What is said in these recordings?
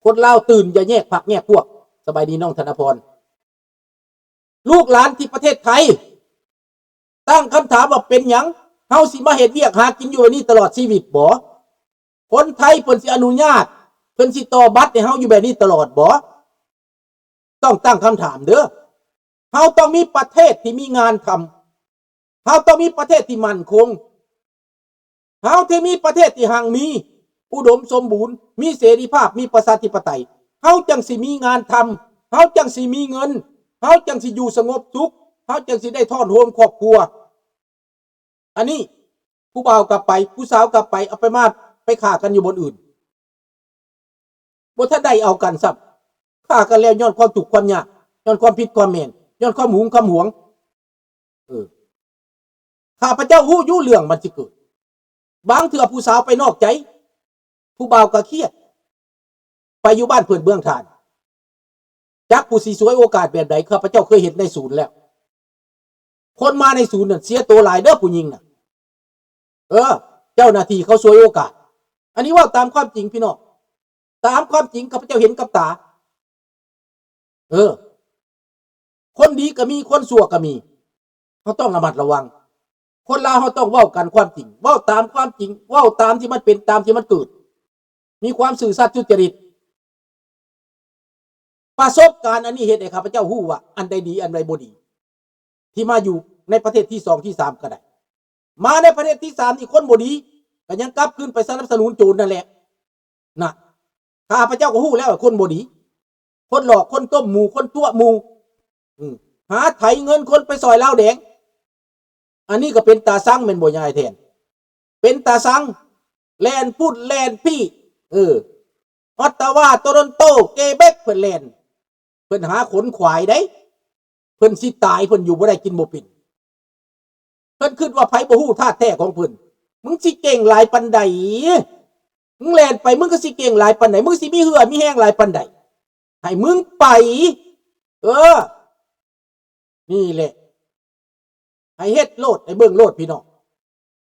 ຄົນລາວຕື່ນ ຢ່າແຍກພັກແຍກພວກ. ສະບາຍດີນ້ອງທະນະພອນ. ລູກຫຼານທີ່ປະເທດໄທ ຕັ້ງຄຳຖາມວ່າ ເປັນຫຍັງເຮົາຊິມາເຮັດວຽກຫາກິນຢູ່ແບບນີ້ຕະຫຼອດຊີວິດບໍ? ຄົນໄທເພິ່ນຊິອະນຸຍາດ ເພິ່ນຊິຕໍ່ບັດໃຫ້ເຮົາຢູ່ແບບນີ້ຕະຫຼອດບໍ? ຕ້ອງຕັ້ງຄຳຖາມເດີ້. ເຮົາຕ້ອງມີປະເທດທີ່ມີງານທຳ. ເຮົາຕ້ອງມີປະເທດທີ່ໝັ້ນຄົງ. ເຮົາທີ່ມີປະເທດທີ່ຮັ່ງມີ, ອຸດົມສົມບູນ, ມີເສລີພາບ, ມີປະຊາທິປະໄຕ, ເຮົາຈັ່ງຊິມີງານທຳ, ເຮົາຈັ່ງຊິມີເງິນ, ເຮົາຈັ່ງຊິຢູ່ສະຫງົບສຸກ, ເຮົາຈັ່ງຊິໄດ້ທ້ອນໂຮມຄອບຄົວ. ອັນນີ້ ຜູ້ບ່າວກັບໄປ, ຜູ້ສາວກັບໄປ, ເອົາໄປມາ ໄປຂ້າກັນຢູ່ບ່ອນອື່ນ. ບໍ່ທັນໄດ້ເອົາກັນຊ້ຳ. ຂ້າກັນແລ້ວຍ້ອນຄວາມທຸກຄວາມຍາກ, ຍ້ອນຄວາມຜິດຄວາມແມ່ນ, ຍ້ອນຄວາມຫຶງຄວາມຫວງ. ເອີ ຂ້າພະເຈົ້າຮູ້ຢູ່ເລື່ອງມັນຊິເກີດ. ບາງເທື່ອຜູ້ສາວໄປນອກໃຈ, ຜູ້ບ່າວກໍຄຽດ, ໄປຢູ່ບ້ານເພິ່ນເມືອງທ່ານ. ຈັກຜູ້ຊິສວຍໂອກາດແບບໃດ, ຂ້າພະເຈົ້າເຄີຍເຫັນໃນສູນແລ້ວ. ຄົນມາໃນສູນນັ້ນເສຍໂຕຫຼາຍເດີ້ ຜູ້ຍິງນະ. ເອີ ເຈົ້າໜ້າທີ່ເຂົາສວຍໂອກາດ. ອັນນີ້ເວົ້າຕາມຄວາມຈິງພີ່ນ້ອງ, ຕາມຄວາມຈິງ ຂ້າພະເຈົ້າເຫັນກັບຕາ. ເອີ ຄົນດີກໍມີ, ຄົນຊົ່ວກໍມີ. ເຮົາຕ້ອງລະມັດລະວັງ. ຄົນລາວເຮົາຕ້ອງເວົ້າກັນຄວາມຈິງ, ເວົ້າຕາມຄວາມຈິງ, ເວົ້າຕາມທີ່ມັນເປັນ, ຕາມທີ່ມັນເກີດ, ມີຄວາມຊື່ສັດສຸຈະລິດ. ປະສົບການອັນນີ້ເຮັດໃຫ້ຂ້າພະເຈົ້າຮູ້ວ່າອັນໃດດີ ອັນໃດບໍ່ດີ. ທີ່ມາຢູ່ໃນປະເທດທີສອງ ທີສາມກໍໄດ້, ມາໃນປະເທດທີສາມນີ້ຄົນບໍ່ດີກໍຍັງກັບຄືນໄປສະໜັບສະໜູນໂຈນນັ້ນແຫຼະ. ນະ ຂ້າພະເຈົ້າກໍຮູ້ແລ້ວວ່າຄົນບໍ່ດີ, ຄົນຫຼອກ, ຄົນຕົ້ມໝູ່, ຄົນຕົວະໝູ່, ອືມ ຫາໄຖເງິນຄົນໄປຊ່ອຍລາວແດງ. ອັນນີ້ກໍເປັນຕາຊັງແມ່ນບໍ່ຍາຍແທນ? ເປັນຕາຊັງ, ແລ່ນພຸ້ນແລ່ນພີ້, ເອີ ອອດຕາວາ, ໂຕຣອນໂຕ, ເກເບັກ ເພິ່ນແລ່ນ, ເພິ່ນຫາຂົນຂວາຍໄດ໋. ເພິ່ນຊິຕາຍ, ເພິ່ນຢູ່ບໍ່ໄດ້ກິນບໍ່ເປັນ. ເພິ່ນຄິດວ່າໃຜບໍ່ຮູ້ທາດແທ້ຂອງເພິ່ນ. ມຶງຊິເກັ່ງຫຼາຍປານໃດ? ມຶງແລ່ນໄປ ມຶງກໍຊິເກັ່ງຫຼາຍປານໃດ? ມຶງຊິມີເຫື່ອມີແຮງຫຼາຍປານໃດ? ໃຫ້ມຶງໄປ. ເອີ ນີ້ແຫຼະ ໃຫ້ເຮັດໂລດ, ໃຫ້ເບິ່ງໂລດພີ່ນ້ອງ.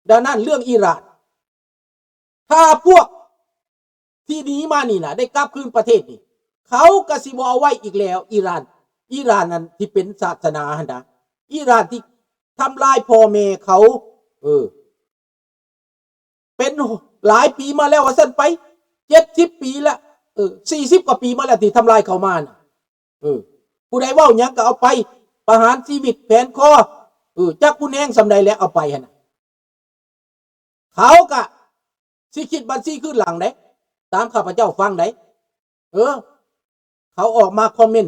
ດັ່ງນັ້ນເລື່ອງອີຣານ ຖ້າພວກທີ່ໜີມານີ້ນະ ໄດ້ກັບຄືນປະເທດນີ້ ເຂົາກໍຊິບໍ່ເອົາໄວ້ອີກແລ້ວ. ອີຣານ, ອີຣານນັ້ນທີ່ເປັນສາສະໜາຫັ້ນນະ, ອີຣານທີ່ທຳລາຍພໍ່ແມ່ເຂົາ, ເອີ ເປັນຫຼາຍປີມາແລ້ວວ່າຊັ້ນໄປ, ເຈັດສິບປີລະ, ເອີ ສີ່ສິບກວ່າປີມາແລ້ວທີ່ທຳລາຍເຂົາມານະ. ເອີ ຜູ້ໃດເວົ້າຫຍັງກໍເອົາໄປ, ປະຫານຊີວິດ, ແຂວນຄໍ, ເອີ ຈັກຮຸນແຮງສ່ຳໃດແຫຼະ ເອົາໄປຫັ້ນນະ. ເຂົາກະຊິຄິດບັນຊີຄືນຫຼັງເດ້, ຕາມຂ້າພະເຈົ້າຟັງເດ້. ເອີ ເຂົາອອກມາຄອມເມັນ,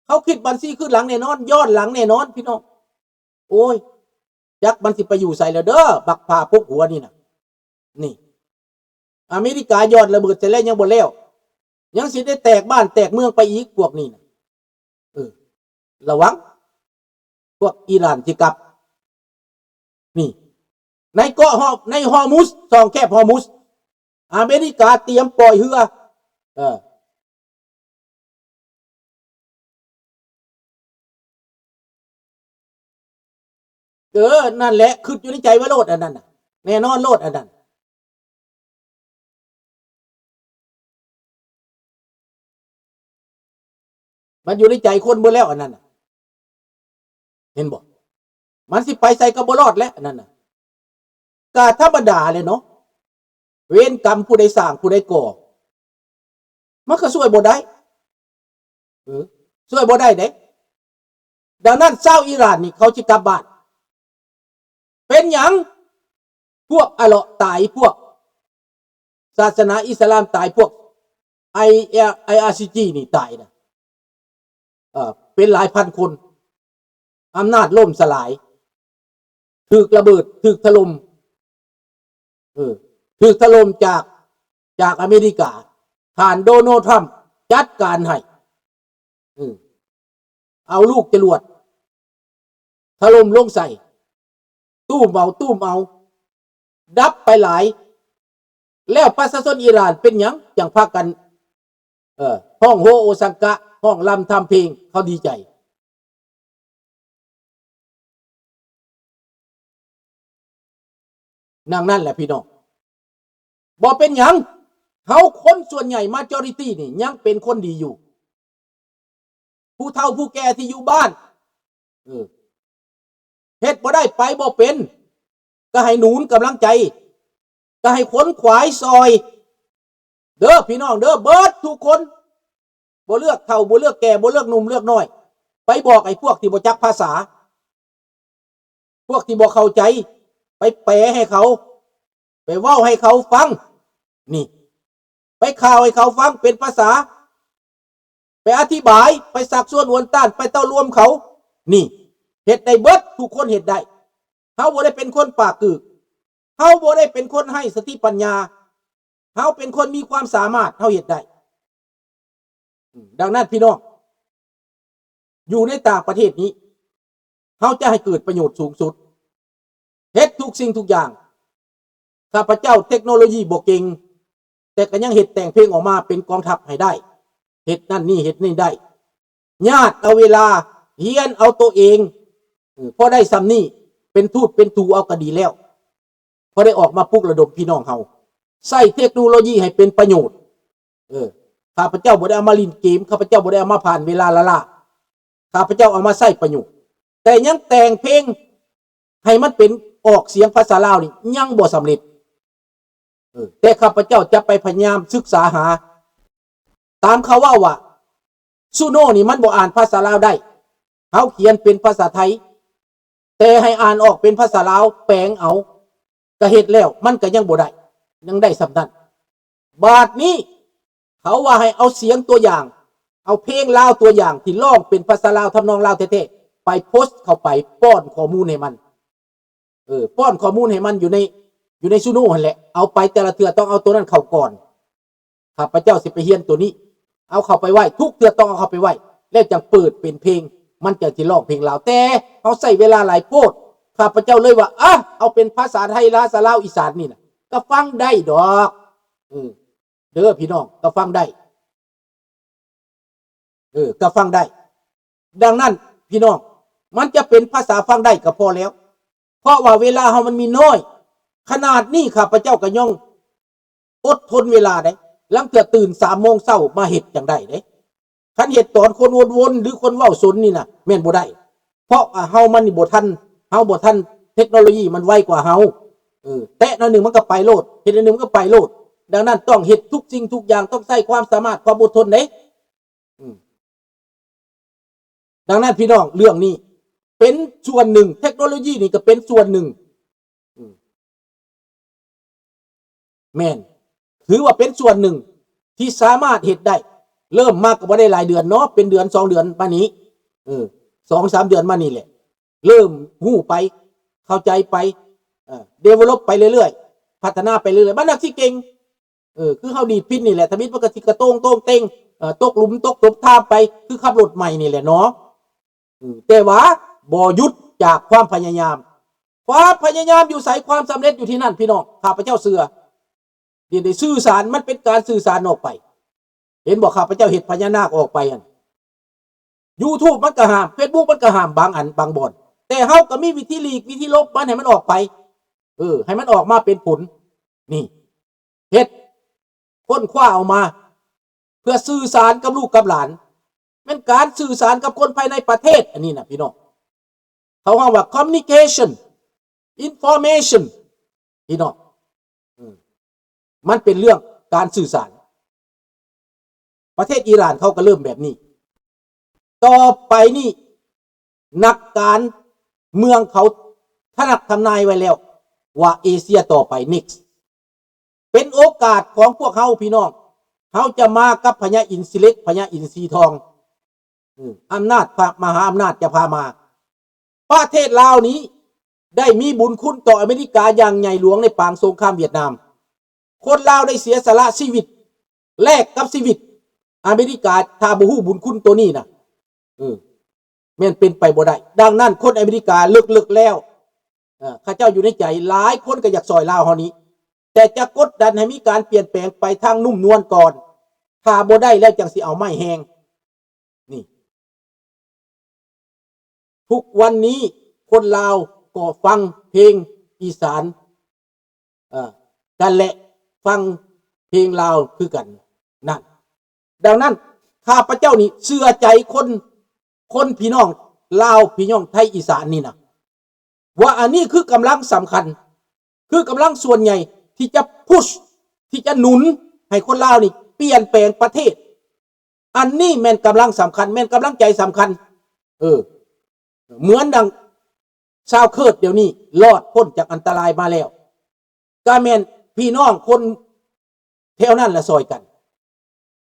ເຂົາຄິດບັນຊີຄືນຫຼັງແນ່ນອນ, ຍ້ອນຫຼັງແນ່ນອນພີ່ນ້ອງ. ໂອ້ຍ ຈັກມັນຊິໄປຢູ່ໃສແລ້ວເດີ້ ບັກຜ້າປົກຫົວນີ້ນະ. ນີ້ ອາເມລິກາຢອດລະເບີດໃສ່ແລ້ວຍັງບໍ່ແລ້ວ, ຍັງຊິໄດ້ແຕກບ້ານແຕກເມືອງໄປອີກພວກນີ້ນະ. ເອີ ລະວັງ ພວກອີຣານຊິກັບ. ນີ້ ໃນເກາະຮອ ໃນຮອມຸສ, ຊ່ອງແຄບຮອມຸສ ອາເມລິກາຕຽມປ່ອຍເຮືອ. ເອີ ເອີ ນັ້ນແຫຼະ, ຄິດຢູ່ໃນໃຈໄວ້ໂລດອັນນັ້ນນະ, ແນ່ນອນໂລດອັນນັ້ນ. ມັນຢູ່ໃນໃຈຄົນເບິດແລ້ວອັນນັ້ນນະ, ເຫັນບໍ່? ມັນຊິໄປໃສກໍບໍ່ລອດແຫຼະອັນນັ້ນນະ. ກະທຳມະດາແຫຼະເນາະ, ເວນກຳຜູ້ໃດສ້າງຜູ້ໃດກໍ່ ມັນກໍຊ່ວຍບໍ່ໄດ້. ເອີ ຊ່ວຍບໍ່ໄດ້ເດ້. ດັ່ງນັ້ນຊາວອີຣານນີ້ເຂົາຊິກັບບ້ານ. ເປັນຫຍັງພວກອາເລາະຕາຍ, ພວກສາສະໜາອິດສະລາມຕາຍ, ພວກໄອ ໄອອາຊີຈີນີ້ຕາຍນະ? ເອີ ເປັນຫຼາຍພັນຄົນ. ອຳນາດລົ້ມສະຫຼາຍ, ຖືກລະເບີດ, ຖືກຖະຫຼົ່ມ, ເອີ ຖືກຖະຫຼົ່ມຈາກ, ຈາກອາເມລິກາ. ທ່ານໂດນັລ ທຣຳ ຈັດການໃຫ້, ເອີ ເອົາລູກຈະຫຼວດຖະຫຼົ່ມລົງໃສ່, ຕຸ້ມເອົາ, ຕຸ້ມເອົາ, ດັບໄປຫຼາຍ. ແລ້ວປະຊາຊົນອີຣານເປັນຫຍັງຈັ່ງພາກັນ ເອີ ຮ້ອງໂຮໂອສັງກະ, ຮ້ອງລຳທຳເພງ, ເຂົາດີໃຈ. ດັ່ງນັ້ນແຫຼະພີ່ນ້ອງ, ບໍ່ເປັນຫຍັງ, ເຮົາຄົນສ່ວນໃຫຍ່ majority ນີ້ຍັງເປັນຄົນດີຢູ່. ຜູ້ເຖົ້າຜູ້ແກ່ທີ່ຢູ່ບ້ານ ເອີ ເຮັດບໍ່ໄດ້ ໄປບໍ່ເປັນ ກໍໃຫ້ໜູນກຳລັງໃຈ ກໍໃຫ້ຂົນຂວາຍຊ່ອຍເດີພີ່ນ້ອງເດີ ເບິດທຸກຄົນ ບໍ່ເລືອກເຖົ້າ ບໍ່ເລືອກແກ່ ບໍ່ເລືອກໜຸ່ມເລືອກນ້ອຍ ໄປບອກໄອ້ພວກທີ່ບໍ່ຈັກພາສາ ພວກທີ່ບໍ່ເຂົ້າໃຈ ໄປແປໃຫ້ເຂົາ ໄປເວົ້າໃຫ້ເຂົາຟັງ ນີ້ ໄປຂ່າວໃຫ້ເຂົາຟັງເປັນພາສາ ໄປອະທິບາຍ ໄປຊັກຊວນອວນຕ້ານ ໄປເຕົ້າລວມເຂົາ ນີ້ ເຮັດໄດ້ເບິດ ທຸກຄົນເຮັດໄດ້. ເຮົາບໍ່ໄດ້ເປັນຄົນປາກກືກ ເຮົາບໍ່ໄດ້ເປັນຄົນໄຮ້ສະຕິປັນຍາ ເຮົາເປັນຄົນມີຄວາມສາມາດ ເຮົາເຮັດໄດ້. ອືມ ດັ່ງນັ້ນພີ່ນ້ອງ ຢູ່ໃນຕ່າງປະເທດນີ້ ເຮົາຈະໃຫ້ເກີດປະໂຫຍດສູງສຸດ ເຮັດທຸກສິ່ງທຸກຢ່າງ. ຂ້າພະເຈົ້າເຕັກໂນໂລຢີບໍ່ເກັ່ງ ແຕ່ກໍຍັງເຮັດແຕ່ງເພງອອກມາເປັນກອງທັບໃຫ້ໄດ້ ເຮັດນັ້ນນີ້ເຮັດນີ້ໄດ້ ຍາດເອົາເວລາ ຮຽນເອົາໂຕເອງ ເອີ ພໍໄດ້ສ່ຳນີ້ ເປັນທູດເປັນຕູເອົາກໍດີແລ້ວ. ພໍໄດ້ອອກມາປຸກລະດົມພີ່ນ້ອງເຮົາ ໃຊ້ເຕັກໂນໂລຢີໃຫ້ເປັນປະໂຫຍດ. ເອີ ຂ້າພະເຈົ້າບໍ່ໄດ້ເອົາມາຫຼິ້ນເກມ ຂ້າພະເຈົ້າບໍ່ໄດ້ເອົາມາຜ່ານເວລາລ້າໆ ຂ້າພະເຈົ້າເອົາມາໃຊ້ປະໂຫຍດ ແຕ່ຍັງແຕ່ງເພງໃຫ້ມັນເປັນ ອອກສຽງພາສາລາວນີ້ຍັງບໍ່ສຳເລັດ. ເອີ ແຕ່ຂ້າພະເຈົ້າຈະໄປພະຍາຍາມສຶກສາຫາ ຕາມເຂົາເວົ້າວ່າ ຊູໂນນີ້ມັນບໍ່ອ່ານພາສາລາວໄດ້ ເຮົາຂຽນເປັນພາສາໄທ ແຕ່ໃຫ້ອ່ານອອກເປັນພາສາລາວ ແປງເອົາ ກະເຮັດແລ້ວ ມັນກະຍັງບໍ່ໄດ້ ຍັງໄດ້ສ່ຳນັ້ນ. ບາດນີ້ ເຂົາວ່າໃຫ້ເອົາສຽງຕົວຢ່າງ ເອົາເພງລາວຕົວຢ່າງທີ່ຮ້ອງເປັນພາສາລາວ ທຳນອງລາວແທ້ໆ ໄປໂພສເຂົ້າໄປ ປ້ອນຂໍ້ມູນໃຫ້ມັນ ເອີ ປ້ອນຂໍ້ມູນໃຫ້ມັນຢູ່ໃນ ຢູ່ໃນຊູໂນຫັ້ນແຫຼະ ເອົາໄປແຕ່ລະເທື່ອຕ້ອງເອົາໂຕນັ້ນເຂົ້າກ່ອນ. ຂ້າພະເຈົ້າຊິໄປຮຽນໂຕນີ້ ເອົາເຂົ້າໄປໄວ້ ທຸກເທື່ອຕ້ອງເອົາເຂົ້າໄປໄວ້ ແລ້ວຈັ່ງເປີດເປັນເພງ ມັນຈັ່ງຊິຮ້ອງເພງລາວ. ແຕ່ເຮົາໃຊ້ເວລາຫຼາຍໂພດ ຂ້າພະເຈົ້າເລີຍວ່າ ອະ ເອົາເປັນພາສາໄທ ພາສາລາວ ອີສານນີ້ນະ ກໍຟັງໄດ້ດອກ ເອີ ເດີພີ່ນ້ອງ ກໍຟັງໄດ້ ເອີ ກໍຟັງໄດ້. ດັ່ງນັ້ນພີ່ນ້ອງ ມັນຈະເປັນພາສາຟັງໄດ້ກໍພໍແລ້ວ ເພາະວ່າເວລາເຮົາມັນມີນ້ອຍ. ຂະໜາດນີ້ຂ້າພະເຈົ້າກໍຍັງອົດທົນເວລາໄດ້ ລາງເທື່ອຕື່ນສາມໂມງເຊົ້າມາເຮັດຈັ່ງໄດ້ເດ້. ຄັນເຮັດຕອນຄົນວົນໆ ຫຼືຄົນເວົ້າສົນນີ້ນະ ແມ່ນບໍ່ໄດ້ ເພາະວ່າເຮົາມັນນີ້ບໍ່ທັນ ເຮົາບໍ່ທັນ ເຕັກໂນໂລຢີມັນໄວກວ່າເຮົາ ເອີ ແຕະໜ້ອຍໜຶ່ງມັນກໍໄປໂລດ ເຮັດໜ້ອຍໜຶ່ງມັນກໍໄປໂລດ. ດັ່ງນັ້ນຕ້ອງເຮັດທຸກສິ່ງທຸກຢ່າງ ຕ້ອງໃຊ້ຄວາມສາມາດ ຄວາມອົດທົນເດ້. ອືມ ດັ່ງນັ້ນພີ່ນ້ອງ ເລື່ອງນີ້ເປັນສ່ວນໜຶ່ງ ເຕັກໂນໂລຢີນີ້ກໍເປັນສ່ວນໜຶ່ງ ອືມ ແມ່ນ ຖືວ່າເປັນສ່ວນໜຶ່ງທີ່ສາມາດເຮັດໄດ້. ເລີ່ມມາກໍບໍ່ໄດ້ຫຼາຍເດືອນເນາະ ເປັນເດືອນສອງເດືອນມານີ້ ເອີ ສອງສາມເດືອນມານີ້ແຫຼະ ເລີ່ມຮູ້ໄປ ເຂົ້າໃຈໄປ ເອີ develop ໄປເລື້ອຍໆ ພັດທະນາໄປເລື້ອຍໆ ມັນໜັກຊິເກັ່ງ. ເອີ ຄືເຮົາດີດພິນນີ້ແຫຼະ ທຳອິດມັນກໍຊິກະໂຕ້ງໂຕ້ງເຕັ້ງ ເອີ ຕົກຫຼຸມຕົກຕົກທາມໄປ ຄືຂັບລົດໃໝ່ນີ້ແຫຼະເນາະ. ເອີ ແຕ່ວ່າບໍ່ຢຸດຈາກຄວາມພະຍາຍາມ ຄວາມພະຍາຍາມຢູ່ໃສ ຄວາມສຳເລັດຢູ່ທີ່ນັ້ນ ພີ່ນ້ອງ ຂ້າພະເຈົ້າເຊື່ອ. ດຽວນີ້ສື່ສານ ມັນເປັນການສື່ສານອອກໄປ ເຫັນບໍ່ ຂ້າພະເຈົ້າເຮັດພະຍານາກອອກໄປຫັ້ນ YouTube ມັນກໍຫ້າມ Facebook ມັນກໍຫ້າມບາງອັນບາງບ່ອນ ແຕ່ເຮົາກໍມີວິທີຫຼີກ ວິທີຫຼົບມັນໃຫ້ມັນອອກໄປ ເອີ ໃຫ້ມັນອອກມາເປັນຜົນ. ນີ້ ເຮັດ ຄົ້ນຄວ້າເອົາມາ ເພື່ອສື່ສານກັບລູກກັບຫຼານ ແມ່ນການສື່ສານກັບຄົນພາຍໃນປະເທດ ອັນນີ້ນະພີ່ນ້ອງ ເຂົາເອີ້ນວ່າ communication information ພີ່ນ້ອງ ເອີ ມັນເປັນເລື່ອງການສື່ສານ. ປະເທດອີຣານເຂົາກໍເລີ່ມແບບນີ້. ຕໍ່ໄປນີ້ ນັກການເມືອງເຂົາທະນັກທຳນາຍໄວ້ແລ້ວວ່າເອເຊຍຕໍ່ໄປ next ເປັນໂອກາດຂອງພວກເຮົາພີ່ນ້ອງ ເຮົາຈະມາກັບພະຍາອິນຊີເຫຼັກ ພະຍາອິນຊີທອງ ເອີ ອຳນາດພະ ມະຫາອຳນາດຈະພາມາ. ປະເທດລາວນີ້ໄດ້ມີບຸນຄຸນຕໍ່ອາເມລິກາຢ່າງໃຫຍ່ຫຼວງໃນປາງສົງຄາມຫວຽດນາມ. ຄົນລາວໄດ້ເສຍສະຫຼະຊີວິດ ແລກກັບຊີວິດອາເມລິກາ ຖ້າບໍ່ຮູ້ບຸນຄຸນໂຕນີ້ນະ ເອີ ແມ່ນເປັນໄປບໍ່ໄດ້. ດັ່ງນັ້ນ ຄົນອາເມລິກາເລິກໆແລ້ວ ເອີ ເຂົາເຈົ້າຢູ່ໃນໃຈ ຫຼາຍຄົນກໍຢາກຊ່ອຍລາວເຮົານີ້ ແຕ່ຈະກົດດັນໃຫ້ມີການປ່ຽນແປງໄປທາງນຸ້ມນວນກ່ອນ ຖ້າບໍ່ໄດ້ແລ້ວຈັ່ງຊິເອົາໄມ້ແຮງ. ນີ້ ທຸກວັນນີ້ຄົນລາວກໍຟັງເພງອີສານ ເອີ ກັນແຫຼະ ຟັງ ເພງລາວຄືກັນນັ້ນ. ດັ່ງນັ້ນ ຂ້າພະເຈົ້ານີ້ເຊື່ອໃຈຄົນ ຄົນພີ່ນ້ອງລາວ ພີ່ນ້ອງໄທອີສານນີ້ນະ ວ່າອັນນີ້ຄືກຳລັງສຳຄັນ ຄືກຳລັງສ່ວນໃຫຍ່ທີ່ຈະພຸດ ທີ່ຈະໜູນໃຫ້ຄົນລາວນີ້ປ່ຽນແປງປະເທດ. ອັນນີ້ແມ່ນກຳລັງສຳຄັນ ແມ່ນກຳລັງໃຈສຳຄັນ. ເອີ ເໝືອນດັ່ງຊາວເຄີດດຽວນີ້ລອດພົ້ນຈາກອັນຕະລາຍມາແລ້ວ ກະແມ່ນພີ່ນ້ອງຄົນແຖວນັ້ນລະຊ່ອຍກັນ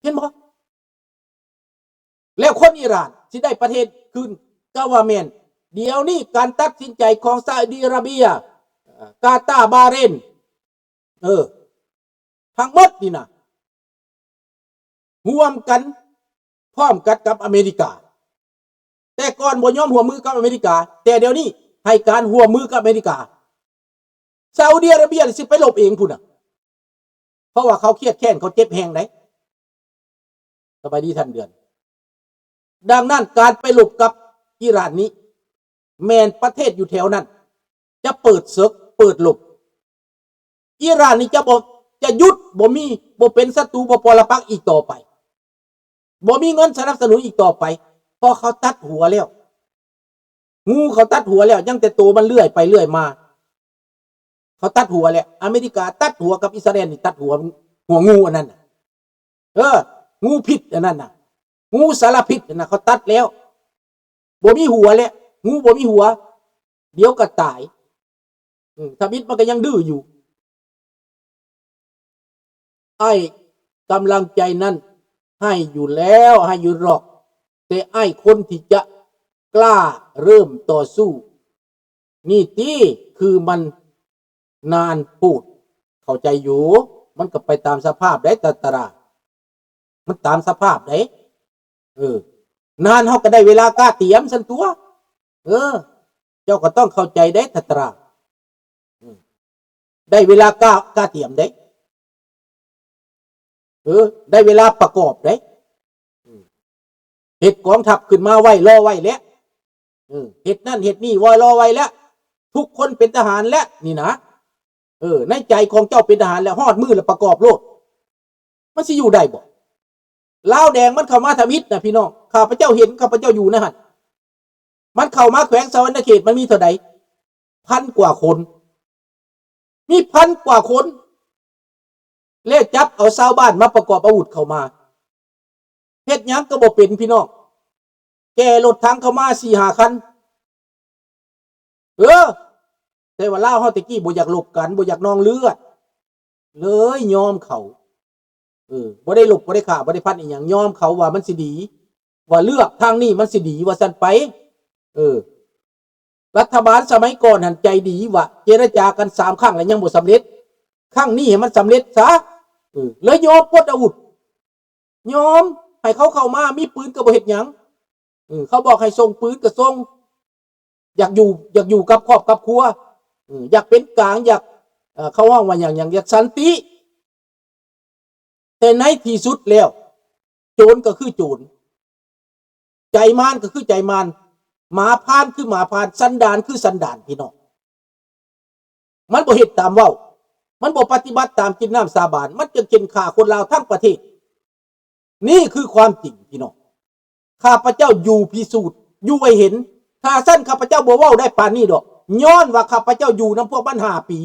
ເຫັນບໍ່? ແລ້ວຄົນອີຣານຊິໄດ້ປະເທດຄືນ ກະວ່າແມ່ນ. ດຽວນີ້ການຕັດສິນໃຈຂອງຊາອຸດີອາຣາເບຍ, ກາຕາ, ບາເຣນ ເອີ ທັງໝົດນີ້ນະ ຮ່ວມກັນ ພ້ອມກັນກັບອາເມລິກາ. ແຕ່ກ່ອນບໍ່ຍອມຮ່ວມມືກັບອາເມລິກາ, ແຕ່ດຽວນີ້ໃຫ້ການຮ່ວມມືກັບອາເມລິກາ. ຊາອຸດີອາຣາເບຍນີ້ຊິໄປລົບເອງພຸ້ນນະ ເພາະວ່າເຂົາຄຽດແຄ້ນ ເຂົາເຈັບແຮງໃດ໋. ສະບາຍດີທ່ານເດືອນ. ດັ່ງນັ້ນ ການໄປລົບກັບອີຣານນີ້ ແມ່ນປະເທດຢູ່ແຖວນັ້ນຈະເປີດເສິກ ເປີດລົບ. ອີຣານນີ້ຈະບໍ່ ຈະຢຸດ ບໍ່ມີ ບໍ່ເປັນສັດຕູ ບໍ່ປໍລະປັກອີກຕໍ່ໄປ, ບໍ່ມີເງິນສະໜັບສະໜູນອີກຕໍ່ໄປ ເພາະເຂົາຕັດຫົວແລ້ວ. ງູເຂົາຕັດຫົວແລ້ວ ຍັງແຕ່ໂຕມັນເລື່ອຍໄປເລື່ອຍມາ. ເຂົາຕັດຫົວແລ້ວ. ອາເມລິກາຕັດຫົວກັບອິດສະແລນນີ້ ຕັດຫົວ ຫົວງູອັນນັ້ນນະ. ເອີ ງູພິດອັນນັ້ນນະ ງູສາລະພິດນັ້ນນະ ເຂົາຕັດແລ້ວ ບໍ່ມີຫົວແລ້ວ. ງູບໍ່ມີຫົວ ດຽວກໍຕາຍ. ອືມ ທຳອິດມັນກໍຍັງດື້ຢູ່. ອ້າຍກຳລັງໃຈນັ້ນໃຫ້ຢູ່ແລ້ວ ໃຫ້ຢູ່ດອກ, ແຕ່ອ້າຍຄົນທີ່ຈະກ້າເລີ່ມຕໍ່ສູ້ນີ້ຕິ ຄືມັນນານໂພດ. ເຂົ້າໃຈຢູ່ ມັນກໍໄປຕາມສະພາບໃດ໋ ຕາຕະລາ ມັນຕາມສະພາບໃດ໋. ເອີ ນານເຮົາກໍໄດ້ເວລາກະຕຽມຊັ້ນຕົວະ. ເອີ ເຈົ້າກໍຕ້ອງເຂົ້າໃຈໃດ໋ ທັດຕະລາ. ອືມ ໄດ້ເວລາກະ ກະຕຽມໃດ໋. ເອີ ໄດ້ເວລາປະກອບໃດ໋. ອືມ ເຮັດກອງທັບຂຶ້ນມາໄວ້ ລໍໄວ້ແລ້ວ. ເອີ ເຮັດນັ້ນເຮັດນີ້ ໄວ້ ລໍໄວ້ແລ້ວ. ທຸກຄົນເປັນທະຫານແລ້ວນີ້ນະ. ເອີ ໃນໃຈຂອງເຈົ້າເປັນທະຫານແລ້ວ ຮອດມື້ລະປະກອບໂລດ. ມັນຊິຢູ່ໄດ້ບໍ່? ລາວແດງມັນເຂົ້າມາທຳອິດນະພີ່ນ້ອງ, ຂ້າພະເຈົ້າເຫັນ, ຂ້າພະເຈົ້າຢູ່ໃນຫັ້ນ. ມັນເຂົ້າມາແຂວງສະຫວັນນະເຂດ ມັນມີເທົ່າໃດ? ພັນກວ່າຄົນ, ມີພັນກວ່າຄົນ ແລ້ວຈັບເອົາຊາວບ້ານມາປະກອບອາວຸດເຂົ້າມາ. ເຮັດຫຍັງກໍບໍ່ເປັນພີ່ນ້ອງ, ແກ່ລົດຖັງເຂົ້າມາສີ່ຫ້າຄັນ. ເອີ ແຕ່ວ່າລາວເຮົາແຕ່ກີ້ບໍ່ຢາກລົບກັນ, ບໍ່ຢາກນອງເລືອດ, ເລີຍຍອມເຂົາ. ເອີ ບໍ່ໄດ້ລົບ ບໍ່ໄດ້ຂ້າ ບໍ່ໄດ້ຟັນອີ່ຫຍັງ, ຍອມເຂົາວ່າມັນຊິດີ, ວ່າເລືອກທາງນີ້ມັນຊິດີ ວ່າຊັ້ນໄປ. ເອີ ລັດຖະບານສະໄໝກ່ອນຫັ້ນໃຈດີວ່າເຈລະຈາກັນສາມຄັ້ງແລ້ວຍັງບໍ່ສຳເລັດ, ຄັ້ງນີ້ໃຫ້ມັນສຳເລັດຊະ. ເອີ ເລີຍຍອມປົດອາວຸດ, ຍອມໃຫ້ເຂົາເຂົ້າມາ, ມີປືນກໍບໍ່ເຮັດຫຍັງ. ເອີ ເຂົາບອກໃຫ້ສົ່ງປືນກໍສົ່ງ, ຢາກຢູ່ ຢາກຢູ່ກັບຄອບກັບຄົວ, ເອີ ຢາກເປັນກາງ, ຢາກ ເອີ ເຂົາຮ້ອງວ່າຫຍັງ ຫຍັງ ຢາກສັນຕິ. ແຕ່ໃນທີ່ສຸດແລ້ວ ໂຈນກໍຄືໂຈນ, ໃຈມານກໍຄືໃຈມານ, ໝາພານຄືໝາພານ, ສັນດານຄືສັນດານ, ພີ່ນ້ອງ. ມັນບໍ່ເຮັດຕາມເວົ້າ, ມັນບໍ່ປະຕິບັດຕາມກິນນ້ຳສາບານ, ມັນຈຶ່ງເຂັ່ນຂ້າຄົນລາວທັງປະເທດ. ນີ້ຄືຄວາມຈິງ ພີ່ນ້ອງ. ຂ້າພະເຈົ້າຢູ່ພິສູດ, ຢູ່ໃຫ້ເຫັນ. ຖ້າຊັ້ນ ຂ້າພະເຈົ້າບໍ່ເວົ້າໄດ້ປານນີ້ດອກ, ຍ້ອນວ່າຂ້າພະເຈົ້າຢູ່ນຳພວກມັນຫ້າປີ,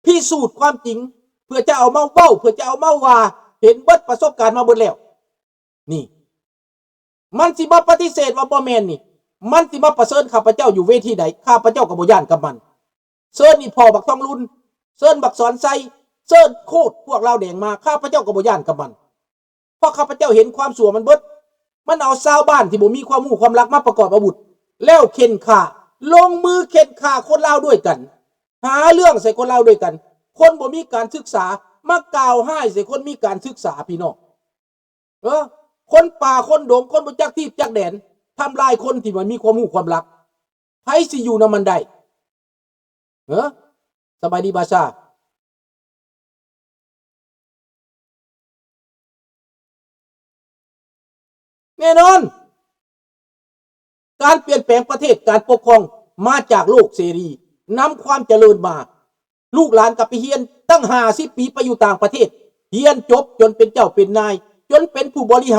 ພິສູດຄວາມຈິງ ເພື່ອຈະເອົາມາເວົ້າ, ເພື່ອຈະເອົາມາວ່າ, ເຫັນເບິດ, ປະສົບການມາເບິດແລ້ວ. ນີ້ ມັນຊິມາປະຕິເສດວ່າບໍ່ແມ່ນນີ້, ມັນຊິມາປະເຊີນຂ້າພະເຈົ້າຢູ່ເວທີໃດ, ຂ້າພະເຈົ້າກໍບໍ່ຢ້ານກັບມັນ. ເຊີນອີ່ພໍ່ບັກທອງລຸນ, ເຊີນບັກສອນໄຊ, ເຊີນໂຄດພວກລາວແດງມາ, ຂ້າພະເຈົ້າກໍບໍ່ຢ້ານກັບມັນ. ເພາະຂ້າພະເຈົ້າເຫັນຄວາມຊົ່ວມັນເບິດ. ມັນເອົາຊາວບ້ານທີ່ບໍ່ມີຄວາມຮູ້ຄວາມລັກມາປະກອບອາວຸດ, ແລ້ວເຂັ່ນຂ້າ, ລົງມືເຂັ່ນຂ້າຄົນລາວດ້ວຍກັນ, ຫາເລື່ອງໃສ່ຄົນລາວດ້ວຍກັນ. ຄົນບໍ່ມີການສຶກສາ ມາກ່າວຮ້າຍໃສ່ຄົນມີການສຶກສາ, ພີ່ນ້ອງ. ເອີ ຄົນປ່າຄົນດົງ, ຄົນບໍ່ຈັກທີ່ຈັກແດນ, ທຳລາຍຄົນທີ່ວ່າມີຄວາມຮູ້ຄວາມລັກ, ໃຜຊິຢູ່ນຳມັນໄດ້? ເອີ ສະບາຍດີບາຊາ. ແນ່ນອນ ການປ່ຽນແປງປະເທດ, ການປົກຄອງມາຈາກໂລກເສລີ, ນຳຄວາມຈະເລີນມາ. ລູກຫຼານກໍໄປຮຽນຕັ້ງຫ້າສິບປີ ໄປຢູ່ຕ່າງປະເທດ, ຮຽນຈົບຈົນເປັນເຈົ້າເປັນນາຍ ຈົນເປັນຜູ້ບໍລິຫ